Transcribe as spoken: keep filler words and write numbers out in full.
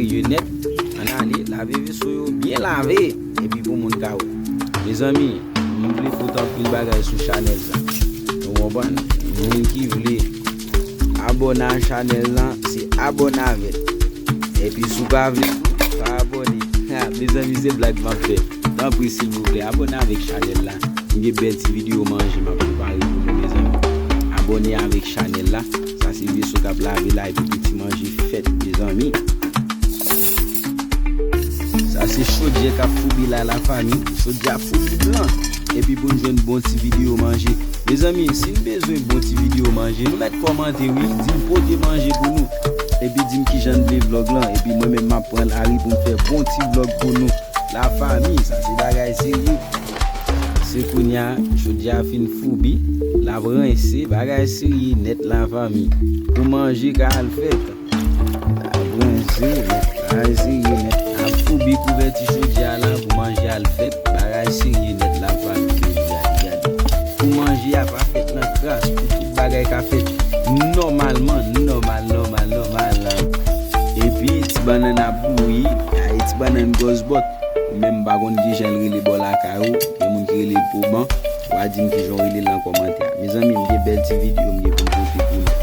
serye nèt. Ann ale, lave veso yo byen lave. Epi pou moun ka wè. Mezanmi, m vle pote anpil bagay sou chanèl sa. Nou konprann? Moun ki vle abòne a chanèl lan, se abòne avè l. Epi si w pa vle tou, pa abòne. Ha, mezanmi, se blag m ap fè. Tanpri, silvouplè, abòne avèk chanèl la. M gen bèl ti videyo manje m ap prepare pou nou, mezanmi. Abòne avèk chanèl la. Sa se veso k ap lave la, epi pou ti manje fèt, mezanmi. Sa se chodyè k ap foubi la, lafanmi. Chodyè ap foubi blan. Epi pou n jwenn bon ti videyo manje. Mezanmi, si n bezwen bon ti videyo manje, nou mèt kòmante, wi. Di m pote manje pou nou. Epi di m kijan n vle vlòg lan. Epi mwen menm, m ap pran lari pou m fè bon ti vlòg pou nou. Lafanmi, sa se bagay serye. Se kounye a, chodyè a fin foubi, l ap rense, bagay serye nèt, lafanmi. Pou manje ka al fèt. L ap rense, nèt, bagay serye nèt. L ap foubi kouvèti chodyè a la pou manje al fèt, bagay serye nèt, lafanmi. Gade, gade. Pou manje a pa fèt nan kras, pou tout bagay ka fèt nòmalman, nòmal, nòmal, nòmal. Epi, ti bannann ap bouyi, ay, ti bannann gòzbòt. Ou menm m pa konn kijan l rele bò lakay ou, gen moun ki rele l poban, w a di m kijan w rele l nan kòmantè a. Mezanmi, m gen bèl ti videyo m gen pou m pote pou nou.